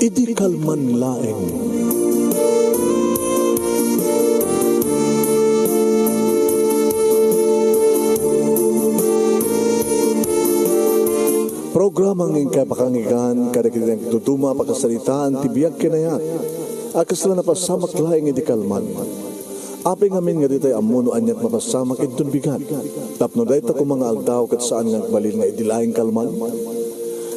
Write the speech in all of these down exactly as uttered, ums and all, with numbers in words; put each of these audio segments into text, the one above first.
Idi kalman laeng. Programa nga inkay pakangigan kadagiti nagduduma a pakasaritaan ti biag ken ayat a kasla napasamak laeng idi kalman. Apay ngamin nga ditay ammo no aniat mapasamak inton bigat, tapno dayta koma nga aldaw ket saan nga agbalin nga idi laeng kalman?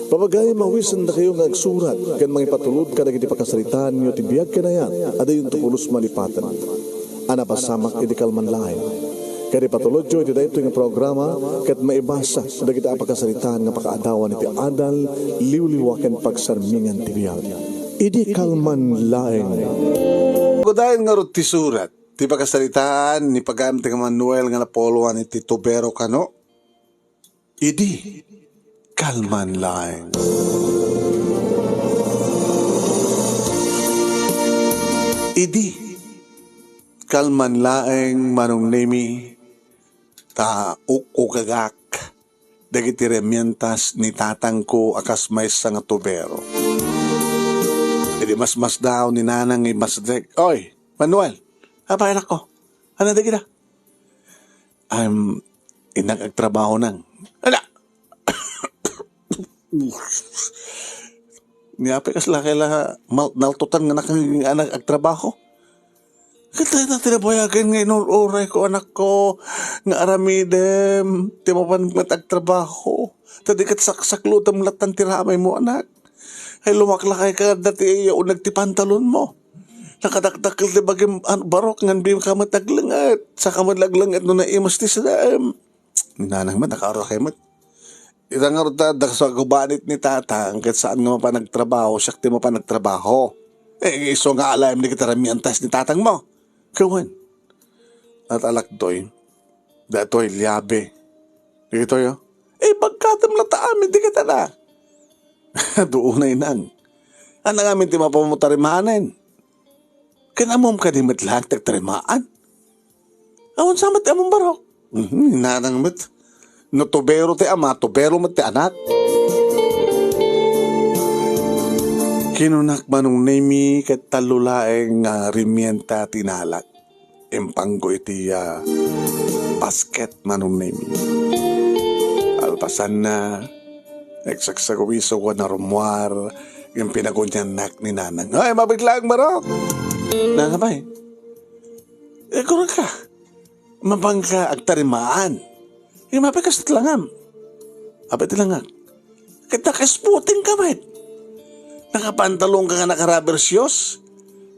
Papagayam, awisendakayo nga agsurat ken mangipatulod kadagiti pakasaritaanyo ti biag ken ayat a diyonto pulos malipaten a napasamak idi kalman laeng. Ket ipatulodyo iti daytoy nga programa ket maibasa dagiti a pakasaritaan nga pakaadawan iti adal, liwliwa ken pagsarmingan ti biag. Idi kalman laeng. Kudayen ngarud ti surat ti pakasaritaan ni pagayam ti Manuel nga napuloan iti tubero kano. Idi kalman laeng. Idi kalman laeng, Manong Nemi, ta uk-ukagak dagiti remientas ni tatangko a kas maysa nga tubero. Idi masmasdaaw ni nanang nga imasdek, "Oy, Manuel, apay, anakko? Ano dagita?" "Am, innak agtrabaho nang." "Ala!" Ni apay kasla kay la mal-, naltutan nga nakang-, anak agtrabaho. Ket dayta ti nabayagen nga inur-urayko, anakko, nga aramidem ti mapan met agtrabaho. Ta di ket saksaklutem lattan ti ramaymo, anak. Ay, lumaklakayka dati iya uneg ti pantalonmo. Nakadakdakkel ti bagim, an-, barok ngan dika met aglenget. Saka met aglenget no naimas ti sadaem. Ni nanang met, nakaarrakay met. Ita ngarud ta, adda sa gubanit ni tatang, ket saan nga mapan agtrabaho, siak ti mapan agtrabaho. Eh, isu nga alayem dagiti ramiantas ni tatangmo. Kawan. At alakdoy, datoy liabe. Dagitoy, oh. Eh, bagkatem latta amin, dagita na. Duunay nang. Ania ngamin ti mapamutarimanen? Ken ammom kadi met laeng ti agtarimaan? Awan sa met ti ammom barok. Mhm, nanang met. No tubero ti ama, tubero met ti anak. Kinunak, Manong Nemi, ket tallo laeng nga rimienta ti inalak. Impangko iti, ah, basket, Manong Nemi. Alpasanna, nagsagsaguiso a narummuar, ngem pinaguniannak ni nanang. "Ay, mabiglang barok!" "Nangapay?" "Eh, kurang ka. Mapanka agtarimaan. Eh, mapay kas langam." "Apay ti langak?" "Ket nakaisputing ka met. Nakapantalon ka nga nakarubber shoes.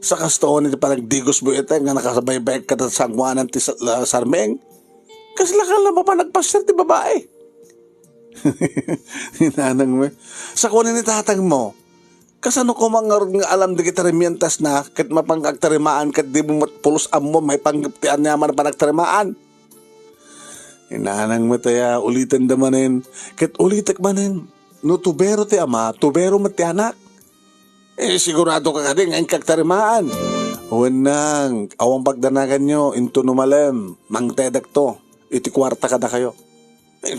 Sa kastoon iti panagdigos mo ita nga nakabaybayag ka ta sangoanan ti sa-, la-, sarmeng. Kasla ka la mapan agpasiar ti babai." Ni nanang met. Sa kuana ni tatang mo, "Kasano koma ngarud nga alam dagiti ramientasna ket mapan agtarimaan ket dimo met pulos ammo maipanggep ti aniaman a panagtarimaan?" Ni nanang met aya, ulitenda manen, ket ulitek manen, no tubero ti ama, tubero met ti anak. Eh, sigurado ka kadi nga inka agtarimaan? Wen nang, awan pagdanaganyo, inton umalem, mangtedakto iti kuarta kadakayo. Eh,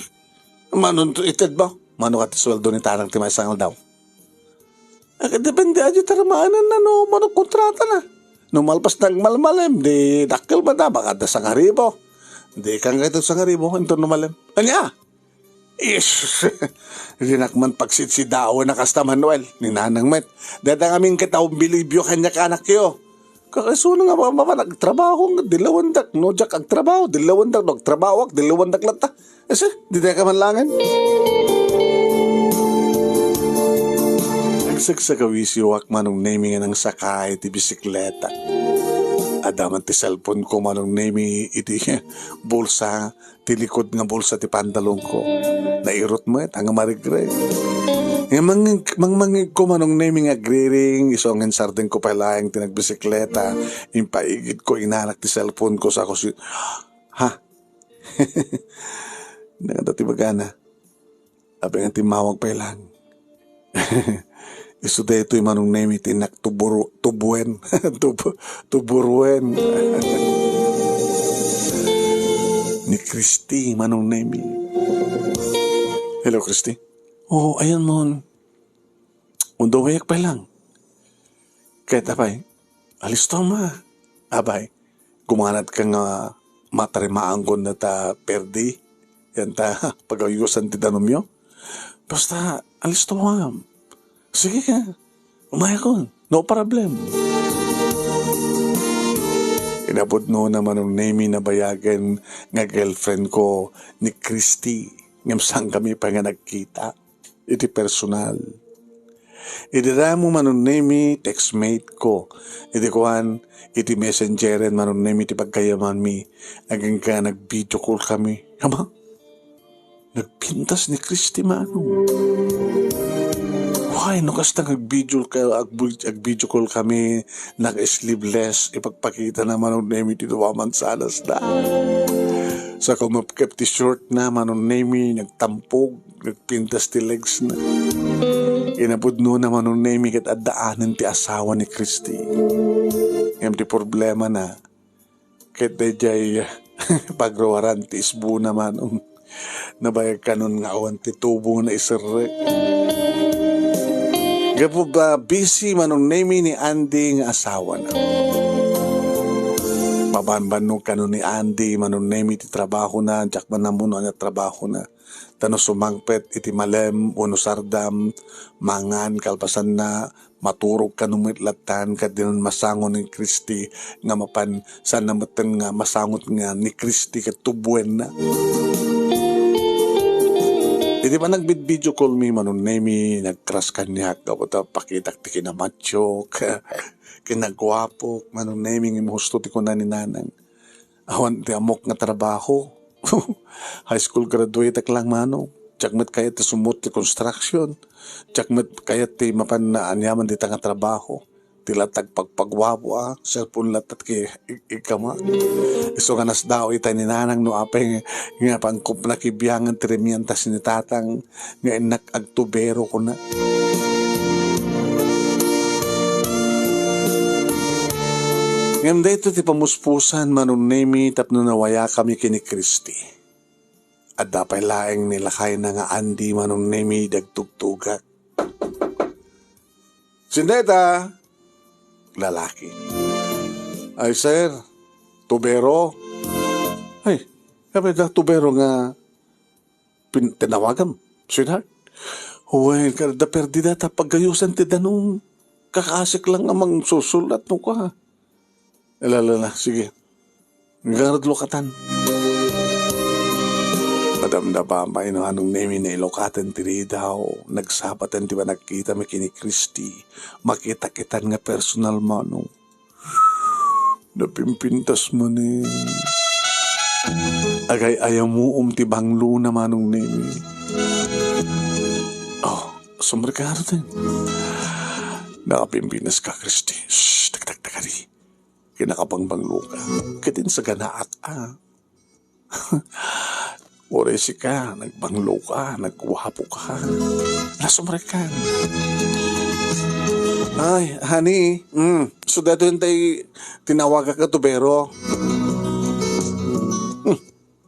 manonto ited ba? Mano ka ti sueldo ni tanang ti maysa nga aldaw? Agdepende a di tarmaananna no mano kontratana. No malpas nagmalmalem, di dakkel met a, baka adda sangaribo. Di kangga iti sangaribo, inton no malem. Ania? Is, dinak man pagsitsidawen a kasta, Manuel, ni nanang met. Dayta ngamin ket a umbilibyo kaniak, anakyo. Kakasuna nga mapan agtrabaho, nga dilawendak, no diak agtrabaho, dilawendak, no agtrabahoak, dilawendak latta. Ese, di ka man langen. Agsagsagawisioak, Manong Nemi, nga nangsaka iti bisikleta. Adda man ti cellphone ko, Manong Nemi, iti bulsa, ti likod nga bulsa ti pantalon ko. Nairut met, nga marigreg. Nga mang-, mangmangeg ko, Manong Nemi, nga agriring, isu nga insardeng ko pay laeng ti nagbisikleta. Impaigid ko, inanak ti cellphone ko, sa ko si-, ha? Nagada ti bagana. Apay nga timmawag pay lang. Isu daytoy, Manong Nemi, ti innak tuburo-, tubuen. Tub-, tuburuen. Ni Christy, Manong Nemi. Hello, Christy. Oh, ayan mon. Unda wayak pay lang. Ket apay, alisto ma. Apay, gumanatka nga matarimaanko dayta perdi, dayta pagayusan ti danumyo? Basta, alisto ma. Sige ka, umayakon. No problem. Inapudnona Manong Nemi, nabayagen nga girlfriend ko ni Christy, ngem saan kami pay nga nagkita iti personal. Idi damo Manong Nemi, textmate ko. Idi kuan, iti messengeren Manong Nemi ti paggayamanmi, agingga nag-video call kami. Ama, nagpintas ni Christy Manong. Why, no kasta nag-video ka, ag-, ag-video call kami, naka-sleeveless, ipagpakita na Manong Nemi ti dua mansanasna. Sa kumapkep ti short na Manong Nemi, nagtampog, nagpintas ti legs na. Inapudnona Manong Nemi ket addaanen ti asawa ni Christy. Ngem ti problema na, ket daydiay pagruaran ti isbuna Manong. Nabayag kanon nga awan ti tubo nga iserrek. Gapu ba busy Manong Nemi ni Andy nga asawana. Mabanbannog kanon ni Andy Manong Nemi ti trabahona, diak man ammo no ania trabahona. Ta no sumangpet iti malem wenno sardam, mangan kalpasanna, maturog kano met lattan, ket dinan masango ni Christy nga mapan, saanna metten nga masangot nga ni Christy ket tubuenna. Idi panagbid-video call mi Manong Nemi, nagkras kaniak gapu ta pakitak ti kinamacho, kinaguapok, Manong Nemi, ngem husto ti kuna ni Nanang. Awan ti ammok nga trabaho. High school graduate ak lang, Manong. Diak met kayat ti sumot ti construction. Diak met kayat ti mapan nga aniaman dita nga trabaho. Ti latta agpagpaguapo a, cellphone latta ti i-, ikama. Isu nga nasdaaw itay ni Nanang no apay nga pangkupna kibiangan ti rimiantas ni Tatang nga innak agtubero, kuna. Ngem daytoy ti pamuspusan Manong Nemi tapno nawayakami ken ni Christy. Adda pay laeng ni lakayna nga Andy Manong Nemi idi agtugtugak. Sino dayta? Lalaki. Ay, sir, tubero. Ay, apay da tubero nga pin-, tinawagam, sweetheart? Wen, kada perdida ta pagayusan ti danum. Kakasik lang nga mangsusulat no ka. Ala, ala, ala, sige. Ngarud lukatan. Madamdama pay no Manong Nemi nga ilukatan ti ridaw. Nagsapatan ti panagkitami ken ni Christy. Makita-kitan nga personal, Manong. Napimpintas manen. Agay-ayamuom ti banglona Manong Nemi. Oh, sumrekar ten. Nakapimpintas ka, Christy. Shh, tagtagtagari. Kinakabangbanglo ka. Ket insaganaak a. Uray sika, nagbanglo ka, nagguapo ka. Nasumrek ka. Ay, honey, mm, so daytoy intay tinawagak nga tubero. Hmm,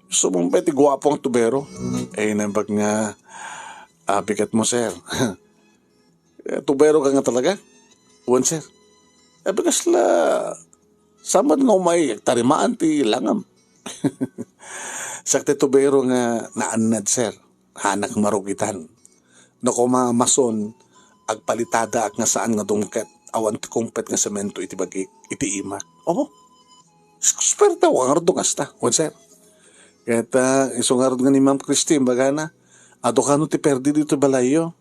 sumang pay ti guapo nga tubero. Eh, naimbag nga, ah, bigat mo, sir. Eh, tubero ka nga talaga? Wen, sir. Eh, kasla, saan met nga umay, tarimaan ti langam. Siak ti tubero nga naannad, sir. Haanak marugitan. No koma mason, agpalitadaak nga saan nga dumket, awan ti kumpet nga semento iti bagik, iti imak. Opo. Suerte, awan ngarud no kasta. Wen, sir. Ket, ah, isu ngarud nga ni Ma'am Christine, bagana, adu kano ti perdi ditoy balayyo.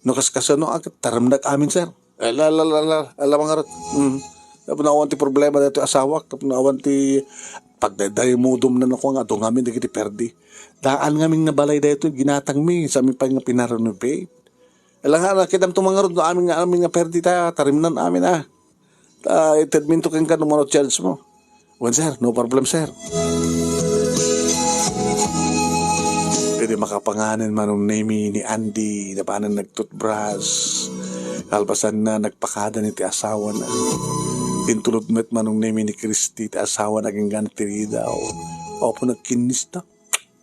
No kas-, kasano a ket taremnak amin, sir. Ala, ala, ala, ala, ala, mangarud. Mm. Tapno awan ti problema daytoy asawak, tapno awan ti pagdaydaymudom na nakuan nga adu ngamin dagiti perdi. Daan ngamin nga balay daytoy, ginatangmi, sami pay nga pinarenovate. Ala nga, nakidam to mangarud, no amin nga, amin nga perdi ta, tarimnan amin, ah. Ta, itedminto kenka no mano charge mo. Wen, sir, no problem, sir. Idi makapanganen Manong Nemi ni Andy, napanen nagtutbras. Kalpasanna, nagpakada ni ti asawana. Intulod met Manong Nemi ni Christy ti asawana agingga ti ridaw. Apo nagkinnista.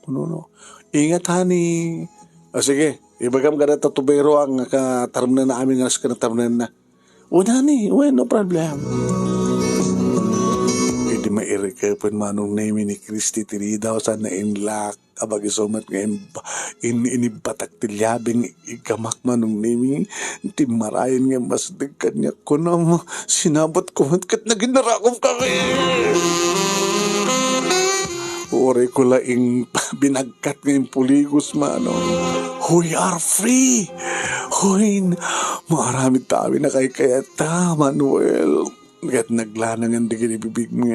Kuno, no? Ingat, honey. Ah, sige, ibagam kada ta tubero ang kataremnan na amin nga nas-, kanataremnan na. Wen, honey, wen, no problem. Idi mairikepen Manong Nemi ni Christy ti ridaw, saan nga inlak. Apag-isu met nga imba-, in-, inibbatak ti liabing igamak Manong Nemi, timmarayen nga masdeg kaniak kunam, sinabot ko met ket naginarakop kami. Uray ko laeng binagkat nga impuligos, Manong. We are free! Hoy, maaramid tawi na kaykayata, Manuel. Ket naglanangan dagiti bibigmi.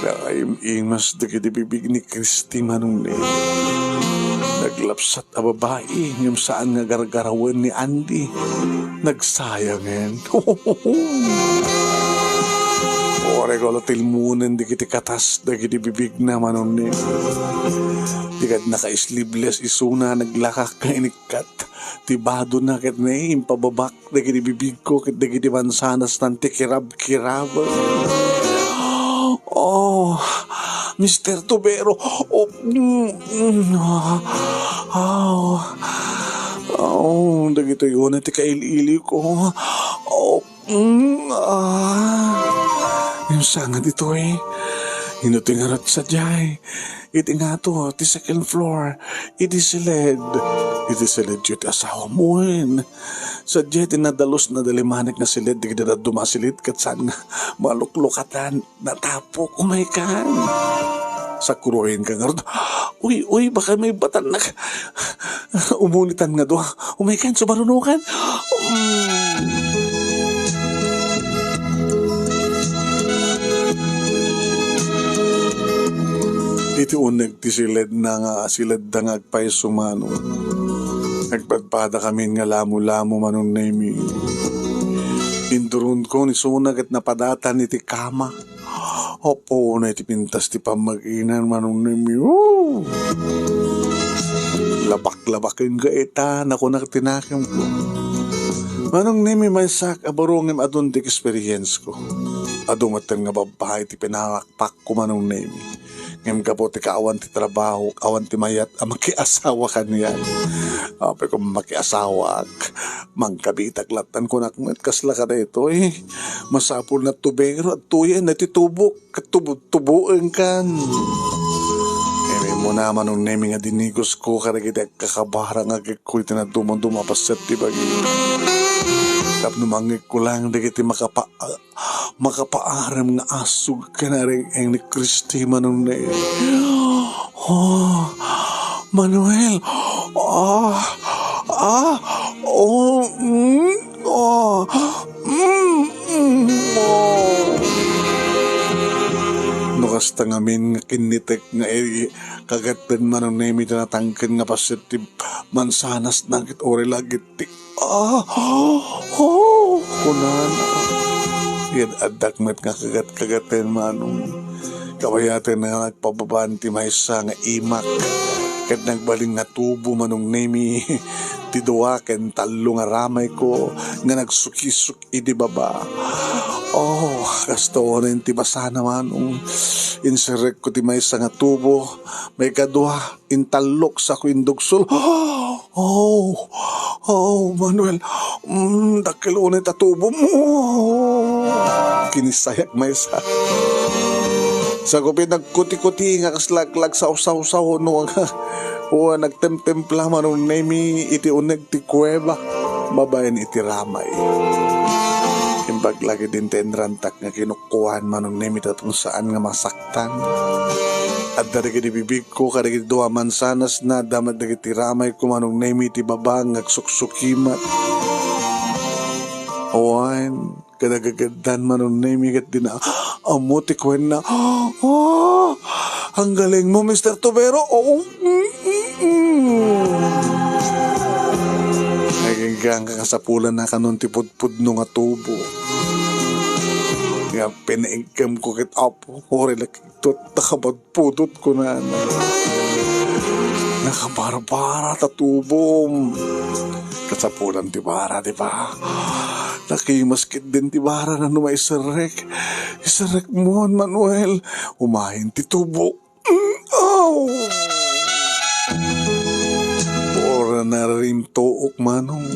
Nakaim-imas dagiti bibig ni Christy Manong Nemi. Naglapsat a babai, ngem saan nga gargarawen ni Andy. Nagsayangen. Uray ko la tilmonen dagiti katas dagiti bibigna Manong Nemi. Di kad naka-sleeveless isuna, naglakak nga inikkat. Ti badona ket ne, impababak dagiti bibigko ket dagiti mansanas tan ti kirab-kirab. Oh, Mister Tubero. Oh, mm, mm, ah, ah, oh, dagitoy unay ti kail-iliko. Oh, mm, ah. Ngem saan nga ditoy? Ino ti ngarud sadiay? Iti ngato, ti second floor. Iti siled. Iti siled ti asawam. Wen. Sadiay ti nadalus, nadalimanek nga siled, dagiti dadduma a siled, ket saan nga maluklukatan. Natapok, umaykan. Sakuruayenka ngarud. Uy, uy, baka maibatannak. Umunitan nga dua. Umaykan, sumarunokan. Mm. Iti uneg ti siledna nga, siledda nga agpayso Manong. Nagpadpadakamin nga lamulamo Manong Nemi. Induronko ni Suna ket napadatan iti kama. Apo, unay ti pintas ti pammag-inan Manong Nemi. Woo! Labak-labaken nga ita, nakunak ti nakemko. Manong Nemi, maysak a baro ngem adun ti experience ko. Adu metten nga babbai ti pinalak pakko Manong Nemi. Ngem gapu ti kaawan ti trabaho, awan ti mayat a makiasawa kaniak. Apay ko makiasawaak, mangkabitak lattan kunak met kasla kadaytoy. Masapul na tubero, adtoyen na ti tubok, ket tubo-tuboen kan. Ngem immuna Manong Nemi nga dinigos ko kadagiti agkakabara nga agekko iti naduma-duma a paset ti bagi. Tapno mangngeg ko lang dagiti makapa-, makapaarem nga asug ken areng-eng ni Christy Manong Nemi. Oh, Manuel. Ah, ah, oh, mm, oh, mm, mm, oh. No kasta ngamin nga kinnitek nga i-, kagatten Manong Nemi ti natangken nga paset ti mansanas na ket uray la ket ti Ah, oh, kunana. Yan, addak met nga kagat-kagaten, Manong. Kabayaten nga nagpababaan ti maysa nga imak. Ket nagbalin nga tubo, Manong Nemi, ti dua ken tallo nga ramayko nga nagsukisuk idi baba. Oh, kasta unayen ti basana, Manong. Inserrekko ti maysa nga tubo, maikadua, intallok sako indugsol. Oh, oh, Manuel, mm, dakkel unay ta tubo mo. Kinisayak maysa. Sako pinagkuti-kuti nga kasla aglagsaw-sawsaw no nga, o nagtemtempla Manong Nemi iti uneg ti kuweba babaen iti ramay. Imbag lagi din ti inrantak nga kinukkuan Manong Nemi tapno saan nga masak- tan. Adda dagiti bibigko kadagiti dua mansanas na, adda met dagiti ramayko Manong Nemi iti baba nga agsuksukimat. Awan, kadagagaddan Manong Nemi ket dina ammo ti kuenna. Ah, ang galing mo, Mister Tubero. Oh, mm, mm, mm. Naginggang kakasapulan na kanon ti pudpudno nga tubo. Nga pinaigkamko ket Apo, uray la ket nakabadpudot, kunana. Nakabarbara ta tubom. Kasapulan ti bara, di ba? Nakimas ketdin ti bara na no maiserrek. Iserrek mo, Manuel. Umayen ti tubo. Mm, oh! Nararimtuok, Manong.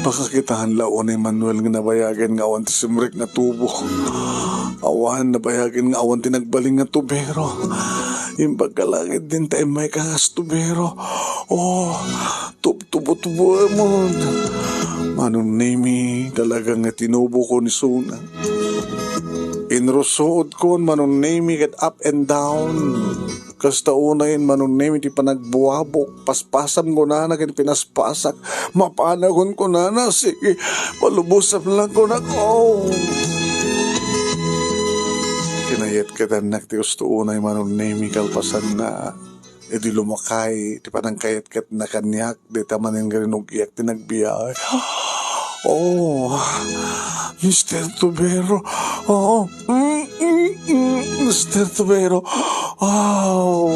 Pakakitaen la unay, Manuel, nga nabayagen nga awan ti simrek nga tubo. Awan, nabayagen nga awan ti nagbalin nga tubero. Imbag ka langit din ta immay ka nga tubero. Oh, tubtubo-tubo, Manong Nemi, talaga nga tinubo ko ni Suna. Inrusuod ko, Manong Nemi, ket up and down. Kasta unay, Manong Nemi, ti panagbuabok, paspasam kunana ken pinaspasak, mapanagon kunana, sige, palubosam lang kunak, oh. Kinayatkatannak ti usto unay, Manong Nemi, kalpasanna. Idi lumakay ti panangkayatkatna kaniak, dita manen nga rinug-iyak ti nagbiag. Oh, Mister Tubero. Oh, mm, mm, mm, Mister Tubero. Oh.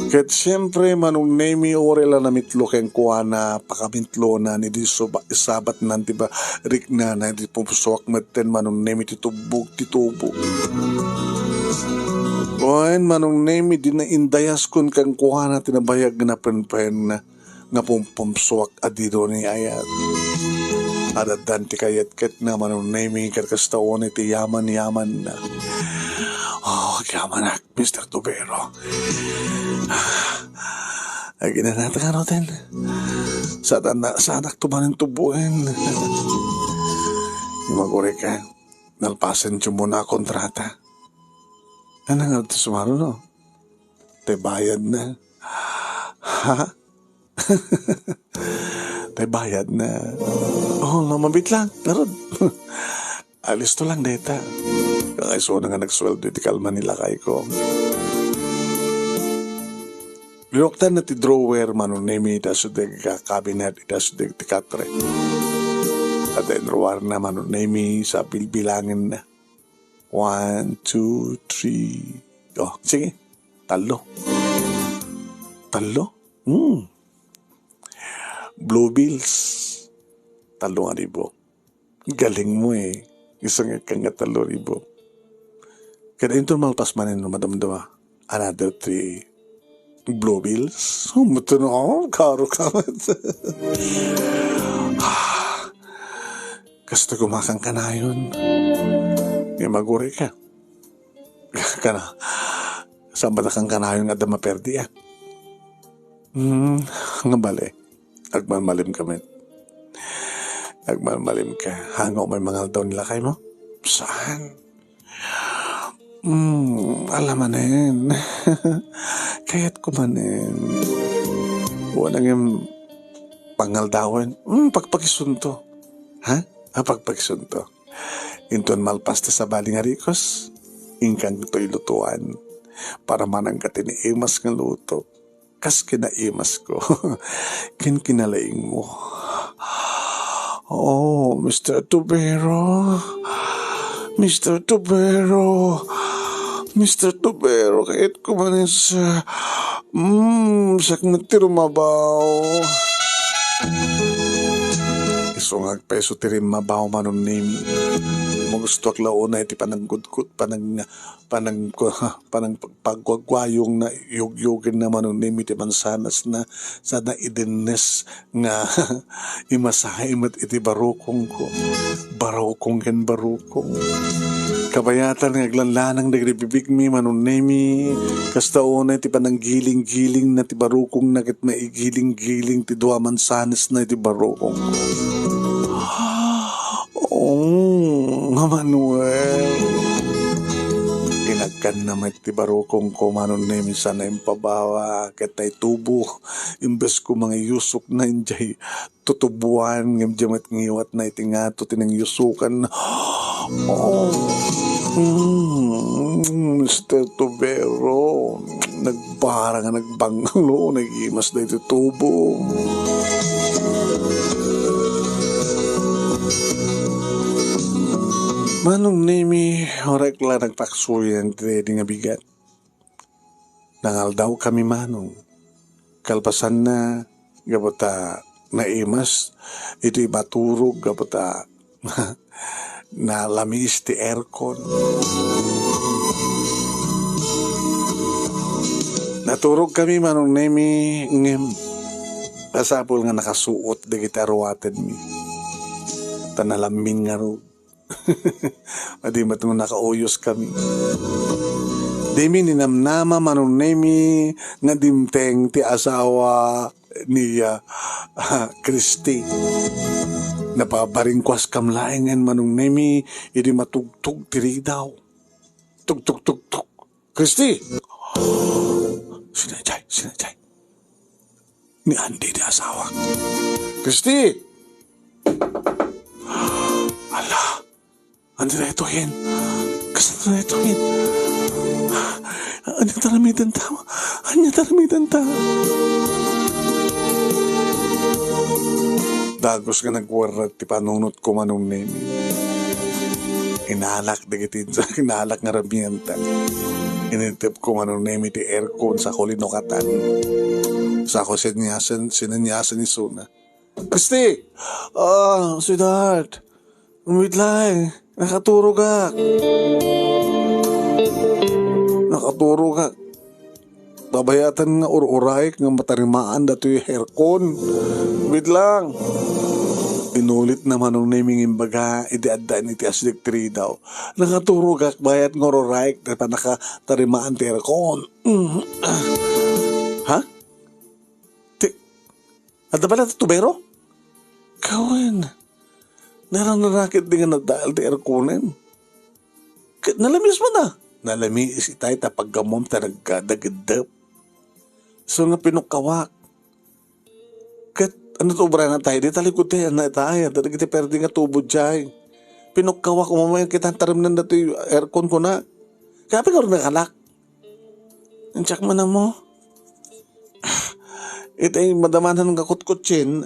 Ket siempre, Manong Nemi, uray la namitlo kenkuana, pakamitlonan, idi suba-, isabatnan ti ba-, riknana, idi pumsuak metten, Manong Nemi, ti tubbog ti tubo. Wen, Manong Nemi, di na indayaskon kenkuana ti nabayag nga napenpen nga pumpumsuak a didoni ayat. Adaddan ti kayatkatna, Manong Nemi, ket kasta unay ti yaman-yamanna. Oh, agyamanak, Mister Tubero. Aginanatak ngaruden. Saan na, saanak tumanen tuboen. Imagurek ka, nalpasen ti umuna a kontrata. Ano nga ti sumaro, no? Tay bayad na. Ha? Tay bayad na. Oh, no, mabit lang. Ngarud. Alisto lang deta. Kangay suna nga nagsueldo iti kalman ni lakay ko. Linuaktan na ti drawer, Manong Nemi, ita sudeg ka cabinet, ita sudeg ti katre. At then, ruar na, Manong Nemi, sa bilbilangen na. One, two, three. Oh, sige. Tallo. Tallo? Hmm. Blue bills. Tallo nga ribu. Galing mo eh. Isang nga tallo ribu. Kada ito malpas manen no madamdama. Another three blue bills. Oh, muto na ako. Karo ka. Kasta gumakan kanayon. Nga maguri ka. Kana, saan ba ta kankanayon nga adda maperdi, ah? Hmm, nga bale. Agmalmalim ka met. Agmalmalim ka. Hango may mangaldaw ni lakay mo? Saan? Hmm, alamanen. Kayat ko manen. Wala nga pangaldawan. Hmm, pagpakisunto. Ha? Ah, pagpakisunto. Inton malpas ti sabali nga rikos, inkang toy lutuan. Para manang ka ti ni Emas nga luto. Kas kinaimas ko. Ken kinalaing mo. Oh, Mister Tubero. Mister Tubero. Mister Tubero, kayat ko manen sa, mm, sakmet ti rumabaw. Isu nga agpayso ti rimmabaw, Manong Nemi. Magustuak la unay ti pananggudgud, panang-, panang-, panangpagguaguayong na yugyugen na Manong Nemi ti mansanas na sana idennes nga imasahe met iti barukong ko. Barukong ken barukong. Kabayatan nga aglanlanang dagiti bibigmi, Manong Nemi, kasta unay ti pananggiling-giling na ti barukong na ket maigiling-giling ti dua mansanas na iti barukong ko. Oh, nga Manuel. Inagkan na met ti barukong ko, Manong Nemi, sana impabawa ket naitubo. Imbes ko mangiyusok na, injay tutubuan, ngem di met ngiwat na iti ngato ti nangyusukan. Oh. Mm, Mister Tubero, nagbara nga nagbanglo, nagimas da iti tubo. Manong Nemi, orek la nagpaksuyan ti daydi nga bigat. Nangaldaw kami, Manong. Kalpasanna, gapu ta naimas, iti maturog, gapu ta Nalamiis ti aircon. Naturogkami, Manong Nemi, ngem masapul nga nakasuot dagiti aruatenmi. Ta nalammin ngarud. Adi met nga nakauyoskami. Dimi ninamnama, Manong Nemi, nga dimteng ti asawa ni, ah, Christy. Napabaringkuaskam laengen, Manong Nemi, idi matugtog ti ridaw. Tug, tug, tug, tug. Christy! Sino jay? Sino jay? Ni Andy ti asawa. Christy! Ala! Ania daytoyen? Kasano daytoyen? Ania ti aramidenta? Ania ti aramidenta? Dagus nga nagwarrag ti panunotko, Manong Nemi. Inalak dagiti, inalak nga ramienta. Inintepko, Manong Nemi, ti aircon, sako linukatan. Sako sinyasan, sinanyasan isuna. Christy! Ah, sweetheart. Wait lang. Nakaturogak. Nakaturogak. Nabayatan nga ur-uraek nga matarimaan datoy aircon. Wait lang. Inulit na, Manong Nemi, nga imbaga idi adda iti asdek ti ridaw. Nakaturogak bayat nga ur-uraek ta panakatarimaan ti aircon. Mm. Ha? Ti, adda pay la ti tubero? Kawen. Narang-, narakit di nga nadael ti airconen. Ket nalamiis man a. Nalamiis itay ta paggammom ta nagkadagiddep. So nga pinukkawak. Ket ania ti obrana tay? Di talikod tay, ania tay? Adda dagiti perdi nga tubo jay. Pinukkawak, umamay, ket taremnen datoy aircon kuna. Kaya apay ngarud nakalak? Insiak man ammo. Itay madamanan nga kutkutsin,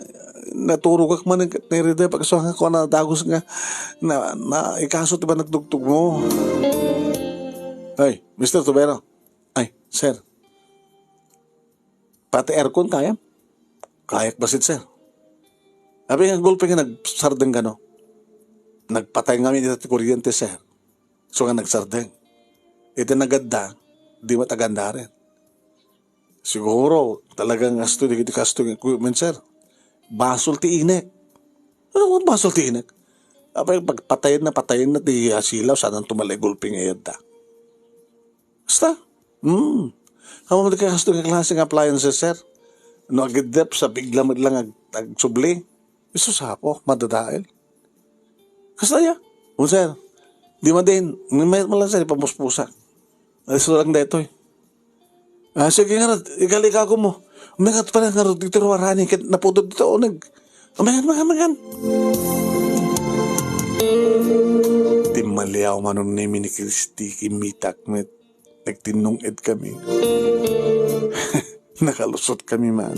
naturogak man ket nairida pagsuangak ko na dagus nga na, na ikaso ti panagtugtog mo. Ay, Mister Tubero. Ay, sir. Pati aircon kayam? Kayak basit, sir. Apay nga gulpi nga nagsardeng kano? Nagpatay ngamin ita ti kuryente, sir. So nga nagsardeng. Iti nagadda, di met agandaren. Siguro, talagang asto, di, di kasto nga equipment, sir. Basol ti inek. Ano nga basol ti inek? Apay, pagpatayen na, patayen na ti, ah, silaw, saan ang tumalay gulpi nga yadda? Basta. Hmm. Amo di kasto nga klase nga appliances, sir. No, agiddep sa bigla met lang ag-, agsubli. Isu sapo, madadael. Kasta ya? Un, sir. Di man din, mayat man lang, sir, ipamuspusak. Ay, surang daytoy. Ah, sige nga, igalikago mo. Umegat pala nga, dito ruwarani, ket napudot dito, uneg. Umegat, umegat, umegat. Timmaliaw manon ni Mini Christy, kimitak met. Nagtinnong-ed kami. Nakalusot kami man.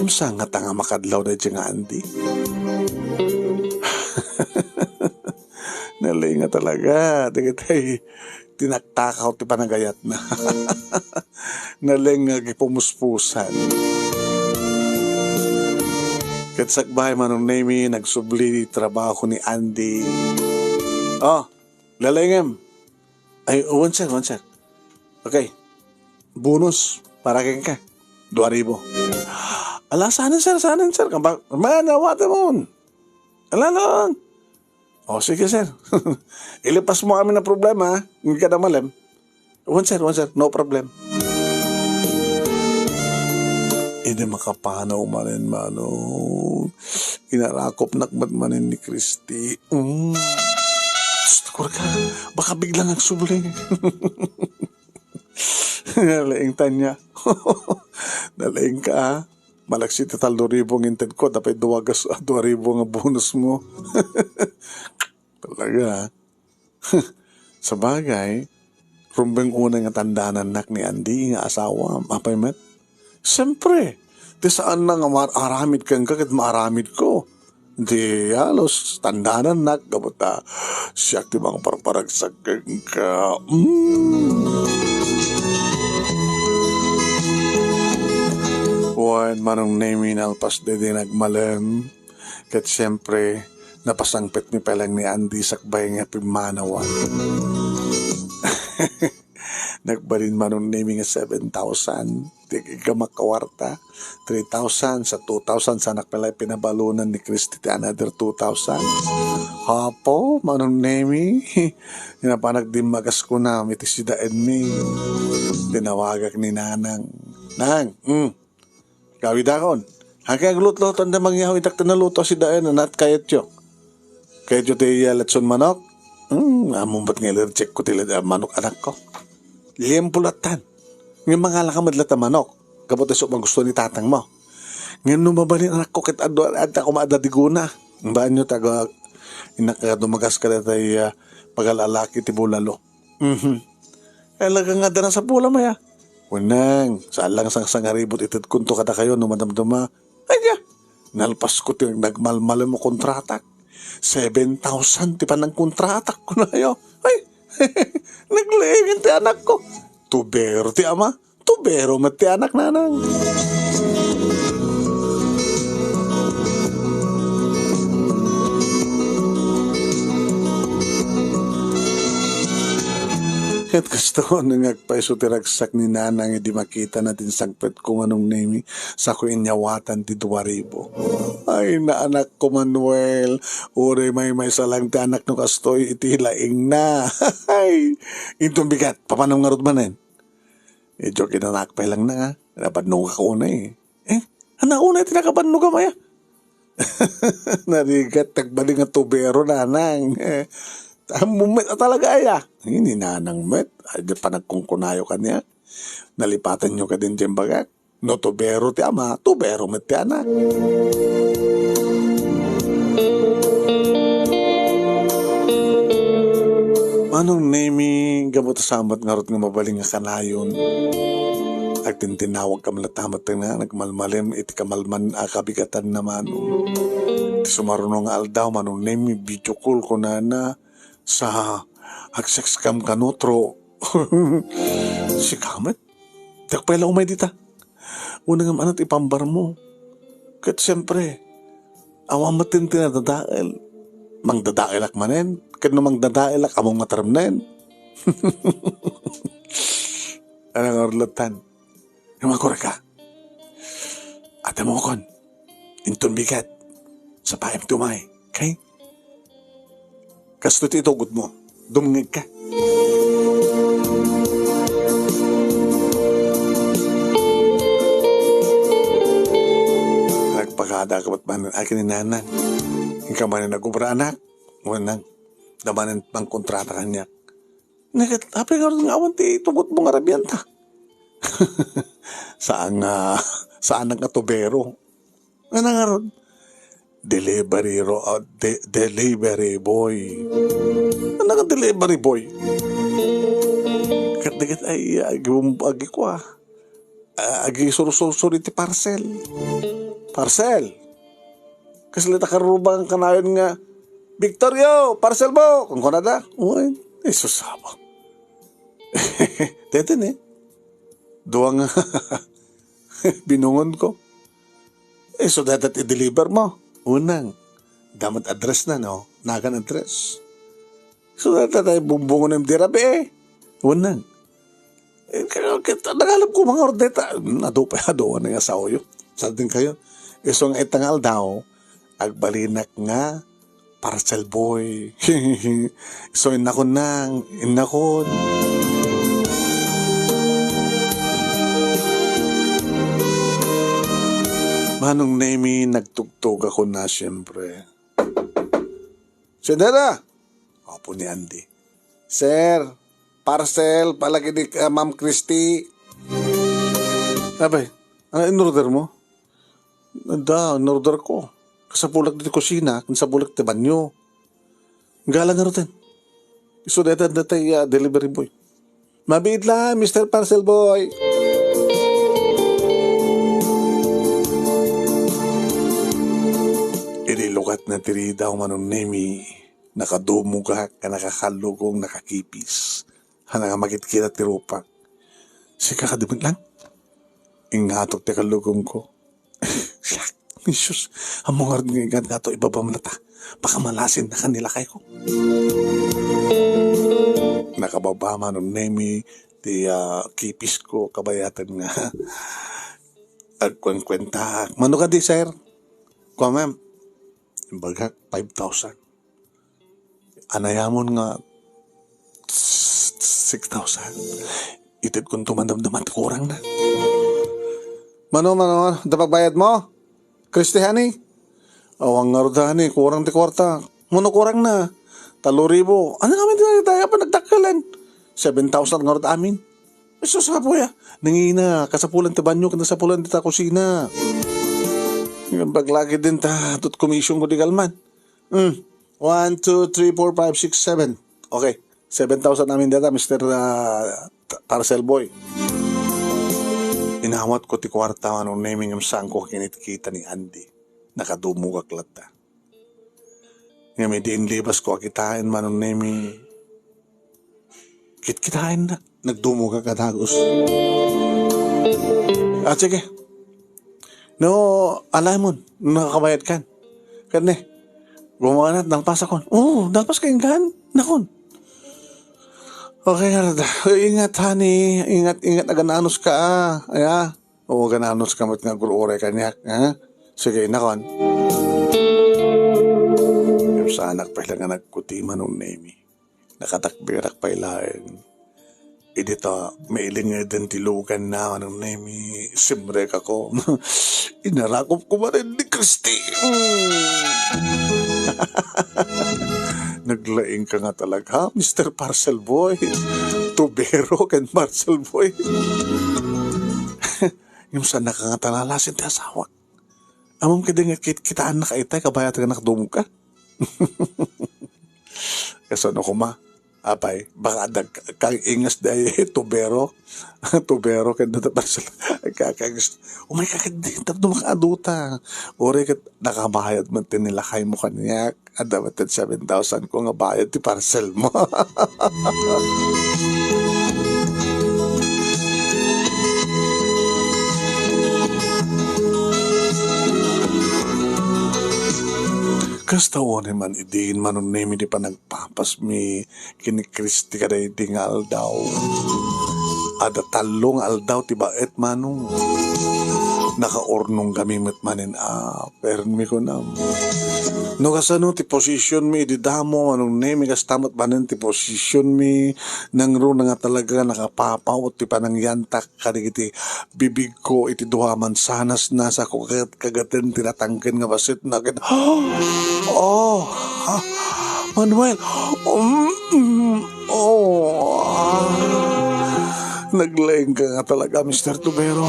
Ngem saan ngata nga makadlaw daydi nga Andy? Nalaing nga talaga dagitay tinaktakaw ti panagayatna. Nalaing nga gipumuspusan. Ket sakbay, Manong Nemy, nagsubli ti trabaho ni Andy. Oh, lalaingem. Ay, wen, sir, wen, sir. Okay. Bonus para kenka. Dua ribu. Ala, saan, sir, saan, sir? Kamba-, man, awat mo. Ala, ala, ala. O, sige, sir. Ilipas mo amin a problema, ha? Hindi ka na malem. Wen, sir, wen, sir. No problem. Idi makapanaw manen, Manong, inarakopnak met manen ni Christy. Mm. Psst, kurka. Baka biglang agsubling. Nalaing, Tanya. Nalaing ka, ha? Malagsi ti tallo ribu nga intedko, dapay dua gas-, dua ribu nga bonus mo. Talaga, ha? Sabagay, rumbeng unay nga tandanannak ni Andy nga asawam. Apay met? Siyempre, ti saan na nga mar-, aramid kenka ket maaramidko. Di halos tandanannak gapu ta siak ti mangparparagsak kenka. Mm. Wen, Manong Nemi, nalpas daydi nagmalem, ket siempre, napasangpetmi pay laeng ni Andy sakbay nga pimmanawan. Nagbalin, Manong Nemi, nga seven thousand. Ti iggamak a kuarta, three thousand, sa two thousand, saanak pay laeng pinabalonan ni Christy ti another two thousand. Apo, Manong Nemi, napan nagdimmagas kunam iti sidaenmi. Tinawagak ni Nanang. "Nang, mm, gawidakon. Haanka agluto, ta mangyaw idak ti naluto a sidaen, anat kayatyo. Kayatyo ti, ah, letson manok?" "Hmm, ammom met nga allergic ko ti le-, ah, manok, anakko. Liempo lattan. Ngem mangalaka met latta manok. Gapu ta isu magusto ni tatangmo. Ngem no mabalin, anakko, ket adu-, adda koma adadigona. Baanyo taga, innak, ah, dumagas ka daytay, ah, pagala-alaki ti bulalo." Mhm. Talaga nga adda nasapulam aya. Wenno, saan lang sangsangaribot itedkonto kadakayo no madamdama. Ay, dia. Nalpasko ti nagmalmalem a kontratak. Seven thousand ti panangkontratak, kunayo. Ay, naglaengen ti anakko. Tubero ti ama. Tubero met ti anak, Nanang. Ket kastoy nga agpayso ti ragsak ni Nanang idi makitana ti insangpetko, Manong Nemi, sako inyawatan ti dua ribu. Ay, naanakko, Manuel, uray maymaysa lang ti anak no kastoy iti laingna. Ay, inton bigat, papanam ngarud manen? Idiay kinanak pay lang na nga, nabannogak unay. Eh, ania unay ti nakabannogam aya? Narigat, nagbalin nga tubero, Nanang. Eh, ammom met a talaga aya. Ni Nanang met, adda panagkunkunayo kaniak. Nalipatanyo kadin ti imbagak. No tubero ti ama, tubero met ti anak. Manong Nemi, gapu ta saan met ngarud nga mabalin nga kanayon, agtintinawagkam latta met nga nagmalmalem iti kamalman a kabigatanna, Manong. Ti sumaruno nga aldaw, Manong Nemi, video call kunana, sa agsekskam kano, tro. Sika met? Diak pay la umay dita. Unay ngem anat ipambarmo. Ket siempre, awan met ti nadadael. Mangdadaelak manen. Ket no mangdadaelak, ammom nga taremnen. Ania nga urlettan? Ngem agkureka. Adda mukon. Inton bigat, sapaem ti umay. Okay? Kastoy ti itugotmo. Dumngegka. Nagpakada ka met manen, akin ni Nanang. Inka manen nagobra, anak. Wenno, adda manen mangkontrata kaniak. Nagkat-, apay ngarud nga awan ti itugotmo nga rabianta? Saan nga, saan nga tubero. Ania ngarud? Delivery ro-, ah, de-, delivery boy. Ania nga delivery boy? Ket dagiti ay, agi-, agi-, kua, ah, agisursur-suri ti parcel. Parcel. Kasla ta karurubangan kanayon nga, "Victorio, parcel mo!" Kunkunada. Uy, ay, susama. Dayta ni. Dua nga binungonko. Isu dayta ti deliver mo. Unay. Adda met address na, no? Nagan address. Isu dayta ti bumbungonem idi rabii. Unay. Eh, kaya, kaya, nagalap ko nga order ta, adu pay, adu, ano nga saoyo. Sadin kayo. Isu nga ita nga aldaw, agbalinak nga parcel boy. So, innakon nang, innakon. Manong Nemi, nagtugtog ako na, siyempre. Sendera! Apo ni Andy. "Sir, parcel, palagi ni, ah, Ma'am Christy." Abay, ano in order mo? Adda, in order ko. Kasapulak ditoy kusina, kasapulak ti banyo. Galang nga ruten. Isu dayta, dayta, ah, delivery boy. Mabiit la, Mister Parcel Boy. Idi lukat na ti ridaw, Manong Nemi, nakadumogak, nakakallugong, nakakipis. Haan nga makitkitat ti rupak. Sika kadi met lang? Ingatok ti kallugongko. Siak, Jesus, ammo ngarud nga igan kato, ibabam na ta. Baka malasin na kan ni lakay ko. Nakababa man ni Nemi ti, ah, kipis ko, kabayatan nga agkuenkuentaak. Mano kadi, sir? Kua, ma'am. Imbagak, five thousand. Anayamon nga six thousand. Ited kunto man damdama ti kurang na. Mano, mano, da pagbayad mo? Christy, honey? Awan ngarud, honey, kurang ti kuarta. Mano kurang na? Talo ribu. Ano kami ti tayo pa nagtakkalan? Seven thousand ngarud amin. Ay, sus, apo ya. Nangina, kasapulan ti banyo, ken kasapulan ti ta kusina. Yung paglagi din ta, tut commission ko di kalman. Hmm. One, two, three, four, five, six, seven. Okay. Seven thousand amin data, Mister, ah, t-, Parcel Boy. Inawat ko ti kuarta, ano, naming yung sangko kinitkita ni Andy. Nakadumugak latta. Ngem idi inlibas ko, akitain man ni Nemi. Kitkitaen na. Nagdumog ka dagus. Ah, sige. No, alamon, nakakabayad kan. Kani, gumawa na, nalpas akon. Oo, nalpas ka, inggan. Nakon. Okay, nga da. Ingat, honey. Ingat, ingat, agananos ka, ah. Aya. Oo, agananos ka met nga agur-uray kaniak, ha? Sige, nakon. Sanak pa lang nga nagkuti man ni Nemi. Nakatakbirak pay laeng. Idi ta mailingeden ti lugan na, Manong Nemi, simrek ako. Inarakop ko manen ni Christy. Mm. Naglaing ka nga talaga, Mister Parcel Boy. Tubero ken Parcel Boy. Ngem saan ka nga talalasin ti asawak? Amam kadi nga kit-, kitaan na ka itay, kabayat nga nakadumog ka. Kasano koma? Apay, baka adag kang ingas day tubero. Tubero ken data parcel. Kakaingas. Umay ka kadi, tapno makaaduta. Uri ket nakabayad man ti nilakay mo kaniak. Adda met ti seven thousand ko nga bayad ti parcel mo. Kasta unay man idin, Manong Nemi, ti panagpapasmi ken ni Christy kadaydi nga aldaw. Adda tallo nga aldaw ti baet, Manong. Nakaurnong kami met manen a permi, kunam. No kasano ti positionmi idi damo, Manong Nemi, kasta met manen ti positionmi, nangruna nga talaga nakapapaw ti panangyantak kadagiti bibigko iti dua a mansanas na sa kuket kagaten ti natangken nga bassit na ket, oh, ah, Manuel, um, mm, oh, ah. Naglaing ka nga talaga, Mister Tubero.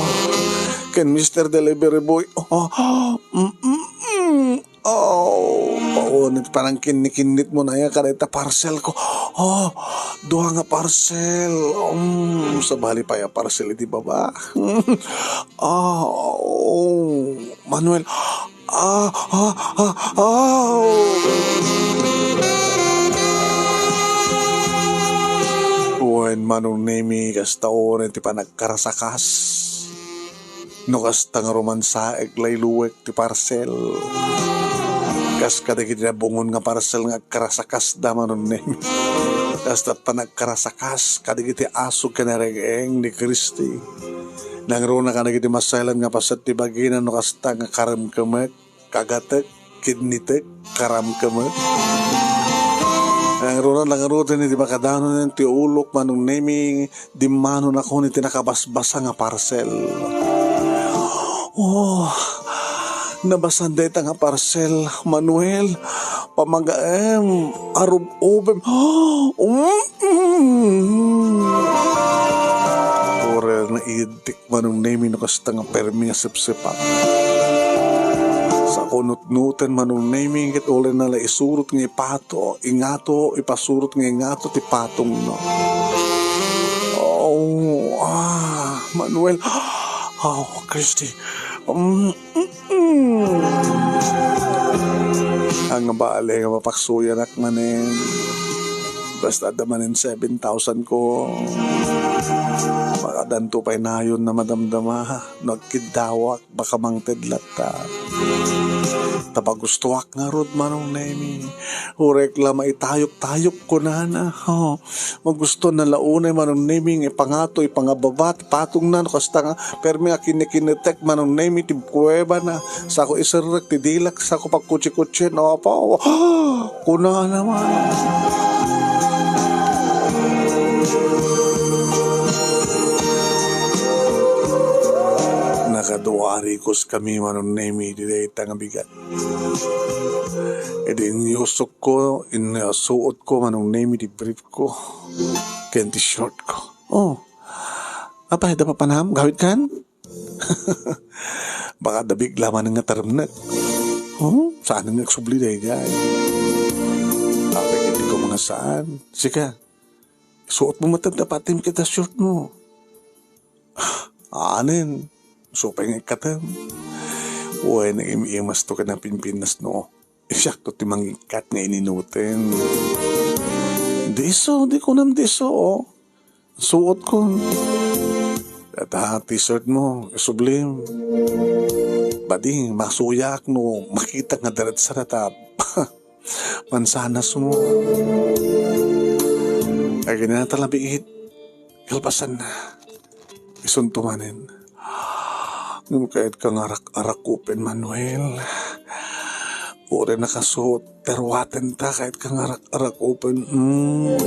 Ken Mister Delivery Boy, oh, ah, mm, mm, mm. Oh, paunit panangkinnikinnit mo na ya kadayta parcel ko. Oh, dua nga parcel. Um, sabali pa ya parcel iti baba. Ah, oh, Manuel. Ah, ah, ah, ah. Wen, Manong Nemi, kasta unay ti panagkarasakas. No kasta nga rumansaek, layluek ti parcel. Kas kadagiti nabungon nga parcel nga agkarasakasda, Manong Nemi. Kasta panagkarasakas kadagiti aso ken areng-eng ni Christy. Nangruna kadagiti masayalan nga paset ti bagina no kasta nga karemkemek, kagatek, kidnitek, karamkemek. Nangruna, nangruna ti makadanonen ti ulok, Manong Nemi, dimmano nakon iti nakabasbasa nga parcel. Oh, nabasan dayta nga parcel, Manuel. Pamagaem, arub-ubem. Mm, mm. Uray naidtik Manong Nemi no kasta nga permi nga sepsepak. Sa kunutnuten Manong Nemi ket ulayna la isurot nga ipato, ingato, ipasurot nga ingato ti patongna. Oh, ah, Manuel. Oh, Christy. Mm, mm, mm. Ang bale nga mapaksuyanak manen. Basta adda manen seven thousand ko. Ta addanto pay nayon a madamdama no agkiddawak, baka mangted latta. Ta pagustoak ngarud, Manong Nemi. Urek la maitayok-tayok kunana. Oh, magusto na la unay, Manong Nemi, nga ipangato, ipangababa ti patongna no kasta nga permi a kinikinetek, Manong Nemi, ti kuwebana. Sako iserrek ti dilak, sako pagkutsi-kutsi, no, apo. Kunana man. Nakaduarikos kami, Manong Nemi, di dayta nga bigat. Idi inyusok ko, inyusuot ko, Manong Nemi, di brief ko. Ken ti short ko. Oh. Apay, da papanam? Gawid kan? Baka da bigla man nga taremnek. Oh, saan nga agsubli daydiay? Apay, hindi ko mga saan. Sika, suot mo matan ta patim kita short mo. Anen, supay nga ikkatem. Uy, naiimas to ka na Pilipinas, no? Siak to ti mangikkat nga ininuten. Diso, di kunam diso, oh. Suot ko. Data t-shirt mo, isublim. Badi, masuyak no makita nga diretsa na ta mansanas mo. Ay, ganyan na talabiit. Kalpasan na. Isunto manen. Ngem kayat ka nga arak-arakupen, Manuel. Uray nakasuot, pero waten ta, kayat ka nga arak-arakupen. Mm.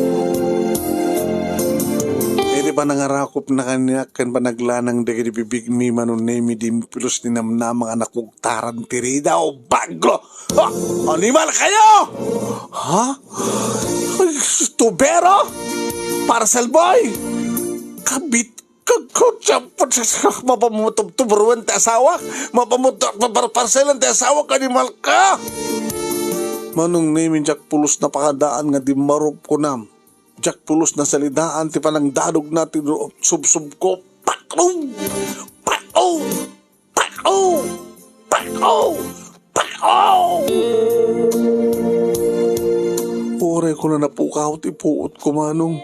Iti panangarakupna kaniak ken panaglanang dagiti bibigmi, Manong Nemi, dimpelos ti namnama nga nakugtaran ti rida o baglo. Ha? Animal kayo! Ha? Ay, tubero? Parcel boy? Kabit ka, ka, mapamutubtuburuan ti asawak? Mapamut-, papar-, parcelan ti asawak, animal ka! Manong Nemi, diak pulos napakadaan nga dimmarup kunam. Diak pulos nasalidaan ti panangdadogna ti subsubko. Paklo! Paklo! Pako! Pako! Pako! Uray ko na napukaw ti puot ko, Manong.